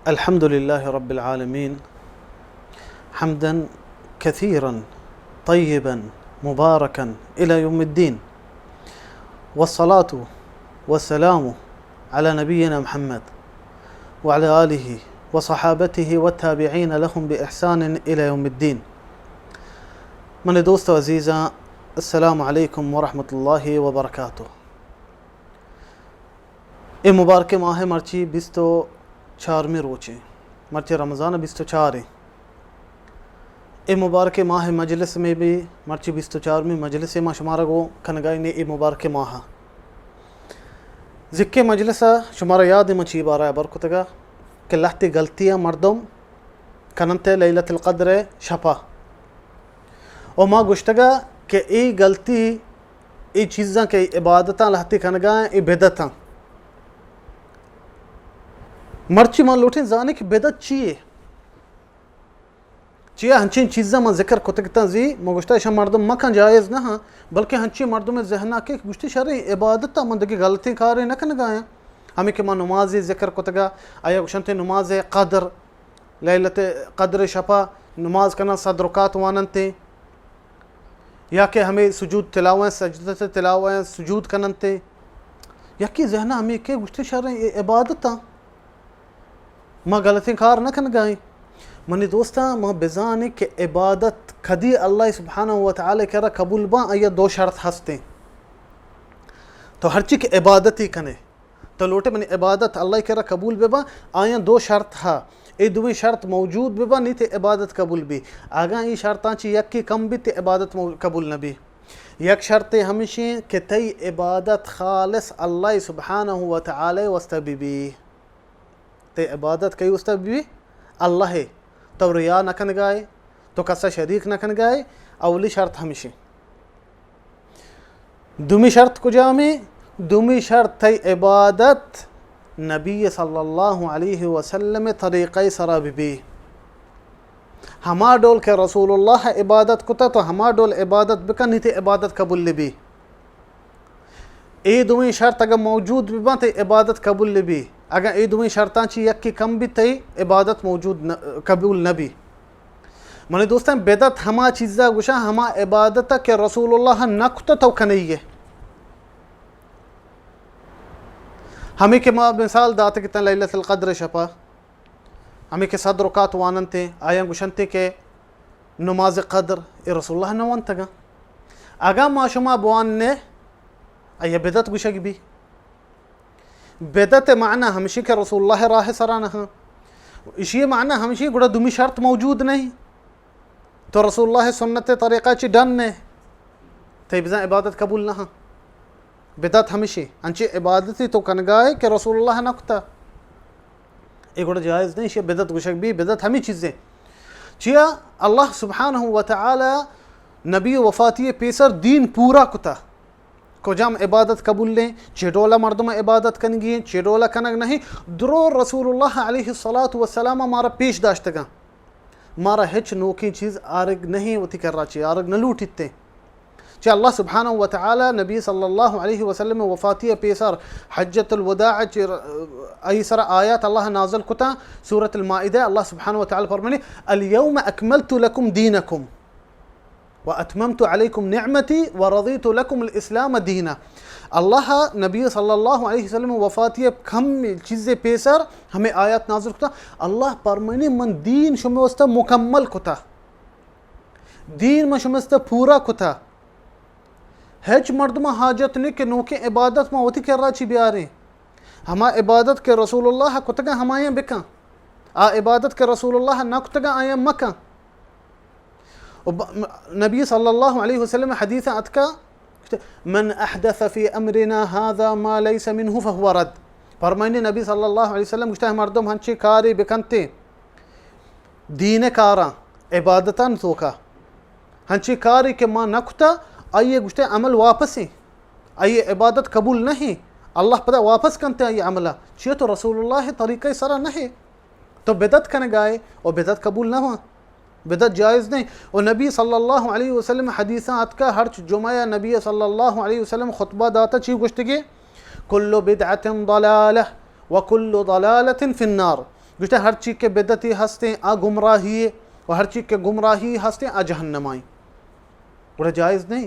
الحمد لله رب العالمين، حمدا كثيرا طيبا مباركا إلى يوم الدين، والصلاة والسلام على نبينا محمد وعلى آله وصحابته والتابعين لهم بإحسان إلى يوم الدين. منی دوست و عزیزاں، السلام علیکم ورحمۃ اللہ وبرکاتہ. اے مبارکیں ماہ مرچی بیست و چارمی روچیں، مرچی رمضان بیست و چاریں. اے مبارکیں ماہ مجلس میں بھی مرچی بیست و چارمی مجلس ما شمارا گو کنگائیں اے مبارکیں ماہ. ذکر مجلس شمارا یاد من چی بارہ ابر کتگا کہ لہتے غلطیاں مردم کننتے لیلت القدر شپا. و ما گوشتگا کہ اے غلطی، اے چیزاں کہ عبادتاں لہتے کنگا ایں، اے بدعتاں. مرچی من لوٹیں زانے کہ بدعت چی اے؟ چیا ہنچیں چیزاں من ذکر کتگتاں زی، من گوشتا ایشاں مردم مکن جائز نہ ہاں، بلکہ ہنچیں مردم ذہنا کہ گوشتی شریں عبادت من دگہ غلطیں کارے نہ کنگا آں. ہمیں کہ ما نمازی ذکر کتگا، آیا گوشنتے نماز قدر، لیلت قدر شپا نماز کنن صد رکعت واننتے، یا کہ ہمیں سجود تلاویں، سجدت تلاویں، سجود کننتے. یکی ذہنا ہمیں کہ گوشتی شریں اے عبادتاں. ما غلطیں کار نہ کنگائیں. منی دوستاں، ما بزانیں کہ عبادت کدی اللہ سبحانہ و تعالی کرا قبول باں، آیا دو شرط ہستیں. تو ہرچی کہ عبادتی کنے، تو لوٹے منی عبادت اللہ کرا قبول ببا، آیاں دو شرط ہا. اے دوئیں شرط موجود ببا، نی تے عبادت قبول بی. اگاں اے شرطاں چی یکی کم بی، تے عبادت مو-، قبول نہ بی. یک شرط ہمیشیں کہ تئی عبادت خالص اللہ سبحانہ و تعالی واسطہ بی بی. تے عبادت کئی واسطہ بی؟ اللہ ءِ. تو ریا نہ کنگائے، تو کسا شریک نہ کنگائے. اولی شرط ہمیشیں. دومی شرط کجامیں؟ دومی شرط تئی عبادت نبی صلی اللہ علیہ وسلم طریقہ سرا بی بی. ہما ڈول کہ رسول اللہ عبادت کتا تو ہما ڈول عبادت بکن، نی تے عبادت قبول بی. اے دوئیں شرط اگر موجود بباں، تئی عبادت قبول بی. اگر اے دوئیں شرطاں چی یکی کم بی، تئی عبادت موجود نہ، قبول نہ بی. منی دوستاں، بدعت ہما چیزا گوشاں، ہما عبادت کہ رسول اللہ نہ کتا تو کنئیے. ہمیں کہ ما مثال داتے کہ تن لیلت القدر شپا ہمیں کہ صد رکعت واننتے، آیاں گوشنتے کہ نماز قدر اے رسول اللہ نہ وانتگا. اگاں ما شما بوان نے، آیا بدعت گوشگ بی. بدعت معنی ہمشی کہ رسول اللہ راہ سرا نہ ہاں. اشی معنی ہمشی گڑا دومی شرط موجود نہیں. تو رسول اللہ سنت طریقہ چی ڈن نے، تئی بزاں عبادت قبول نہ ہاں. بدعت ہمشی، انچی عبادتی تو کنگائے کہ رسول اللہ نہ کتا. اے گڑا جائز نہیں، شی بدعت گوشگ بی، بدعت ہمیں چیزیں. چیا؟ اللہ سبحانہ و تعالی نبی وفاتی پیسر دین پورا کتا. کجام عبادت قبول لیں، چہ ڈولا مردم عبادت کنگی ہیں، چہ ڈولا کنگ نہیں. درو رسول اللہ علیہ الصلاۃ والسلام مارا پیش داشتگا. مارا ہچ نوکیں چیز آرگ نہیں، وتی کرا چی آرگ نہ لوٹیتے. چہ اللہ سبحانہ و تعالی نبی صلی اللہ علیہ وسلم وفاتی پیسر حجۃ الوداع چہ ای سر آیات اللہ نازل کتا. سورۃ المائدہ، اللہ سبحانہ و تعالی فرمانی: الیوم اکملت لکم دینکم و اتممت علیکم نعمتی و رضیت لکم الاسلام دینا. اللہ نبی صلی اللہ علیہ وسلم وفاتی کم چیز پیسر ہمیں آیات نازل کتا. اللہ فرمانی: من دین شما واسطہ مکمل کتا. دین ما شمستا پورا کتا. ہچ مردم حاجت نہیں کہ نوکیں عبادت ما وتی کرا چی بیاریں. ہما عبادت کہ رسول اللہ کتگا ہمایاں بکن. آ عبادت کہ رسول اللہ نہ کتگا آیاں مکن. و ب-، م-، نبی صلی اللہ علیہ وسلم حدیث اتکا، من احدث فی امرنا هذا ما لیس منه فهو رد. فرمائنی نبی صلی اللہ علیہ وسلم گوشتا، مردم ہنچی کاری بکنتے دین کاراں، عبادتاں توکا، ہنچی کاری کہ ما نہ کتا، آئی گوشتے عمل واپسیں، آئی عبادت قبول نہیں، اللہ پدا واپس کنتے آئی عملہ. چیئے؟ تو رسول اللہ طریقہ سرا نہیں، تو بدعت کنگائے و بدعت قبول نہ ہوا، بدعت جائز نہیں. و نبی صلی اللہ علیہ وسلم حدیثاں اتکا، ہرچ جمعہ نبی صلی اللہ علیہ وسلم خطبہ داتا، چی گوشتگی؟ کل بدعت ضلالہ و کل ضلالۃ فی النار. گوشتے ہر چی کہ بدعتی ہستیں آ گمراہی ہے، و ہر چی کہ گمراہی ہستیں آ جہنمائی۔ گڑا جائز نہیں۔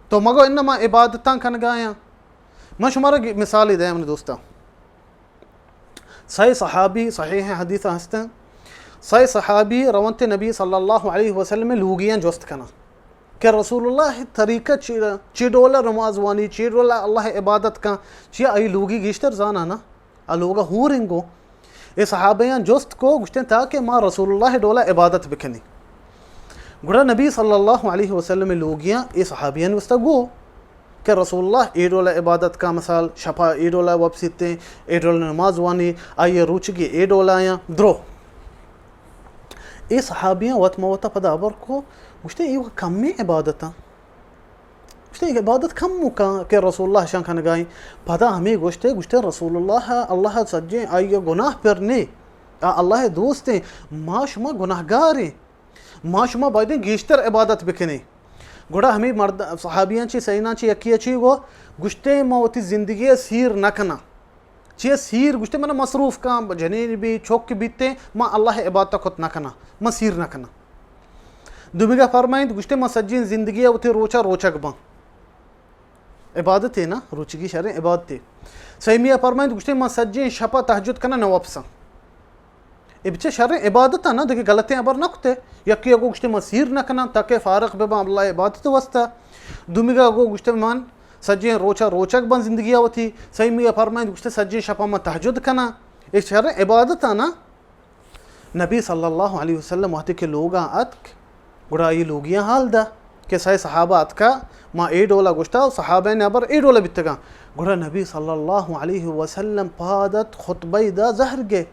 تو مگو انما عبادتاں کنگایاں۔ من شمارا گی-، مثال دے من دوستاں۔ سئے صحابی، صحیح حدیث ہستیں، سئے صحابی رونت نبی صلی اللہ علیہ وسلم لوگیاں جست کنا کہ رسول اللہ طریقہ چی، چی ڈولا نماز وانی، چی ڈولا اللہ عبادت کن، چیا ای لوگی گیشتر زانا نا؟ آ لوگا ہور انگو۔ اے صحابیاں جست کو، گوشتیں تاکہ ما رسول اللہ ڈولا عبادت بکنی۔ گڑا نبی صلی اللہ علیہ وسلم لوگیاں اے صحابیاں واسطہ گو کہ رسول اللہ اے ڈولا عبادت کا، مثال شپا اے ڈولا وپسیتیں، اے ڈولا نماز وانی، آئی روچگی اے ڈولا آیاں درو۔ اے صحابیاں وت ما وتا پدا ہبر کو، گوشتیں اے کمی عبادتاں۔ گوشتے عبادت کم مکن کہ رسول اللہ شان کنگائیں۔ پدا ہمیں گوشتے، گوشتے رسول اللہ، اللہ سجیں آئی گناہ پر نے۔ آ اللہ دوستیں، ما شما گناہگاریں۔ ما شما بایدیں گیشتر عبادت بکنیں۔ گڑا ہمیں مرد، صحابیاں چی، سئیناں چی، یکی چی گو، گوشتے ما وتی زندگی سیر نہ کناں۔ چی سیر؟ گوشتے من مصروف کن، جنین بی، چک بیتے، ما اللہ عبادت کت نہ کناں، ما سیر نہ کناں۔ دومیگا فرمائند، گوشتے من سجین زندگی وتی روچا روچگ باں۔ عبادتے نا، روچگی شریں عبادتے۔ سیمیا فرمائند، گوشتے من سجین شپا تہجد کناں نہ وپساں۔ اے بچے شریں عبادت نا، دگہ غلطیں ہبر نہ کتے۔ یکی گو گوشتے من سیر نہ کناں تاکہ فارغ بباں اللہ عبادت واسطہ۔ دومیگا گو گوشتے من سجین روچا روچگ باں زندگی وتی۔ سیمیا فرمائند، گوشتے سجین شپا من تہجد کناں۔ اے شریں عبادت نا۔ نبی صلی اللہ علیہ وسلم وقتی کہ لوگاں اتک، گڑا آئی لوگیاں حال دا کہ سئے صحابہ اتکا، ما اے ڈولا گوشتا و صحابہ نے ہبر اے ڈولا بیتگاں۔ گڑا نبی صلی اللہ علیہ وسلم پاد ات، خطبہ دا، زہر گے۔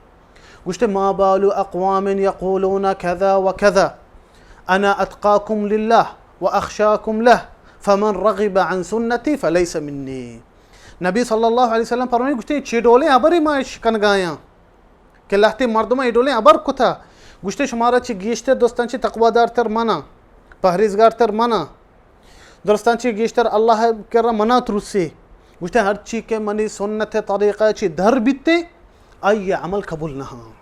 گوشتے، ما بال اقوام یقولون کذا و کذا، انا اتقاکم للہ و اخشاکم لہ، فمن رغب عن سنتی فلیس منی۔ نبی صلی اللہ علیہ وسلم فرمائی، گوشتے، چی ڈولیں ہبرے ما اش کنگایاں کہ لہتے مردماں اے ڈولیں ہبر کتا۔ گوشتے، شمارا چی گیشتر درستاں چی تقوادار تر منا، پہریزگار تر منا، درستاں چی گیشتر اللہ کرا منا ترسی۔ گوشتے، ہرچی کہ منی سنت طریقہ چی در بیتے، آئی عمل قبول نہ ہاں۔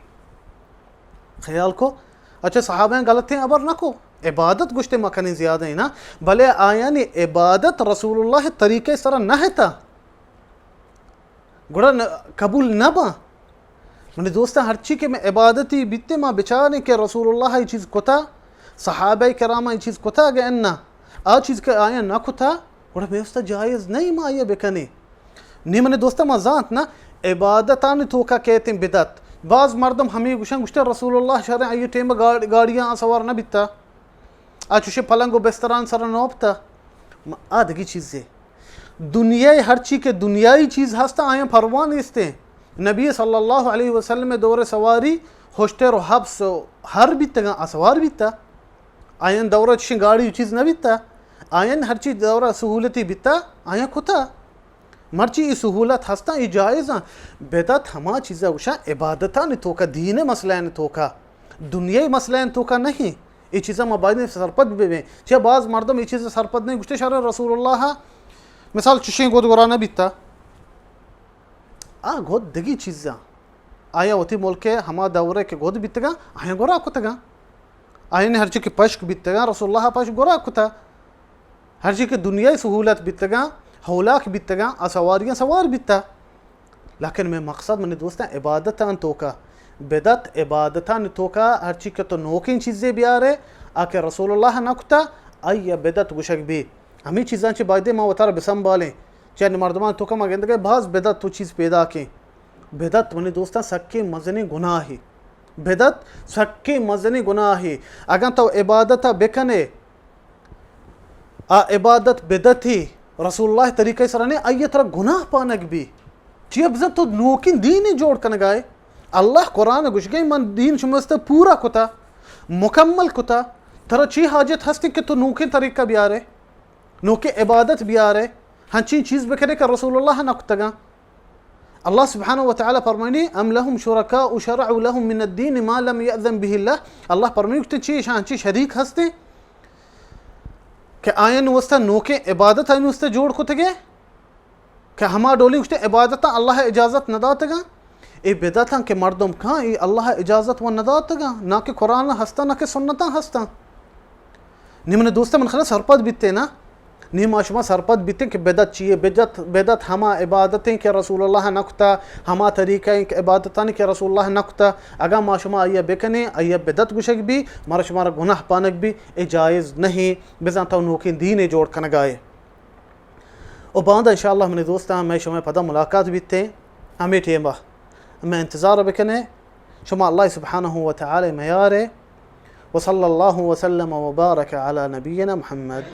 خیال کو، اچھا، صحابہ غلطیں ہبر نہ کو، عبادت گوشتے مکنی زیادہ ہی نا، بلے آیانی عبادت رسول اللہ طریقے سرا نہ ہتا۔ گڑا نہ، قبول نہ باں۔ منی دوستاں، ہرچی کہ میں عبادتی بیتے، ما بچاریں کہ رسول اللہ ای چیز کتا، صحابہ کرام ای چیز کتا، اگہ انا آ چیز کہ آیاں نہ کتا، گڑا میں استا جائز نہیں ما آیا بکنے۔ نی منی دوستاں، ما زانت نا، عبادتانی توکا کہتیں بدعت۔ باز مردم ہمیں گوشن، گوشتے رسول اللہ شریں آئی ٹیم گاڑ-، گاڑیاں سوار نہ بیتا۔ آ چوشیں پلنگ و بستران سر نوپتا۔ م-، آ دگی چیزے۔ دنیای ہرچی کہ دنیای چیز ہستا، آیاں پرواہ نیستیں۔ نبی صلی اللہ علیہ وسلم دور سواری ہشتر و حبس و ہر بیتگاں، آ سوار بیتا۔ آیاں دور چوشیں گاڑی و چیز نہ بیتا۔ آیاں ہرچی دور سہولتی بیتا، آیاں کتا۔ مرچی ای سہولت ہستاں، ای جائزاں۔ بدعت ہما چیزا گوشاں عبادتانی توکا، دین مسئلہ توکا، دنیای مسئلہ توکا نہیں۔ ای چیزا ما باید سرپد ببیں۔ چہ باز مردم ای چیز سرپد نہیں، گوشتے شر رسول اللہ مثال چشیں گد گرا نہ بیتا۔ آ گد دگی چیزاں۔ آیا وتی ملک ہما دورے کہ گد بیتگاں، آیا گرا کتگاں۔ آیانی ہرچی کہ پشک بیتگاں، رسول اللہ پشک گورا کتا۔ ہرچی کہ دنیای سہولت بیتگاں، ہولاک بیتگاں، آ سواریاں سوار بیتا۔ لیکن میں مقصد، منی دوستاں، عبادتاں توکا، بدعت عبادتاں توکا، ہرچی کہ تو نوکیں چیزے بیارے، آ کہ رسول اللہ نہ کتا، آئی بدعت گوشگ بی۔ ہمیں چیزاں چی بایدے ما وتارا بسنبالیں۔ چہ مردمان توکا ما گندگے باز بدعت و چیز پیدا کیں۔ بدعت، منی دوستاں، سکیں مزنیں گناہے۔ بدعت سکیں مزنیں گناہے۔ اگاں تو عبادت بکنے، آ عبادت بدعتی، رسول اللہ طریقہ سرا نے، آئی ترا گناہ پانگ بی۔ چیا بزاں تو نوکیں دینے جوڑ کنگائے۔ اللہ قرآن گوشگے، من دین شمستے پورا کتا، مکمل کتا۔ ترا چی حاجت ہستی کہ تو نوکیں طریقہ بیارے، نوکیں عبادت بیارے، ہنچیں چیز بکنے کہ رسول اللہ نہ کتگاں۔ اللہ سبحانہ و تعالی فرمائنی، ام لهم شرکاء شرعوا لهم من الدین ما لم یأذن به اللہ۔ اللہ فرمائنی، گوشتے چی شان چی شریک ہستے کہ آیان واسطہ نوکیں عبادت آیان واسطہ جوڑ کتگے کہ ہما ڈولی گوشتے عبادت اللہ اجازت نہ داتگاں۔ اے بدعتاں کہ مردم کاں، اے اللہ اجازت و نداتگاں، نہ کہ قرآن ہستاں، نہ کہ سنتاں ہستاں۔ نی من دوستاں، من خیال سرپد بیتے نا، نی ما شما سرپد بیتیں کہ بدعت چیے؟ بدعت، بدعت ہما عبادتیں کہ رسول اللہ نہ کتا، ہما طریقہ ایں کہ عبادتانی کہ رسول اللہ نہ کتا۔ اگاں ما شما آئیا بکنیں، آئیا بدعت گوشگ بی، مارا شمارا گناہ پانگ بی، اے جائز نہیں، بزاں تو نوکیں دینے جوڑ کنگائے۔ و باندا انشاءاللہ منی دوستاں، مئے شمئے پدا ملاقات بیتیں، ہمے ٹیمبا مئے انتظار بکنیں۔ شما اللہ سبحانہ و تعالی میارے۔ وصلی اللہ وسلم وبارک علی نبینا محمد۔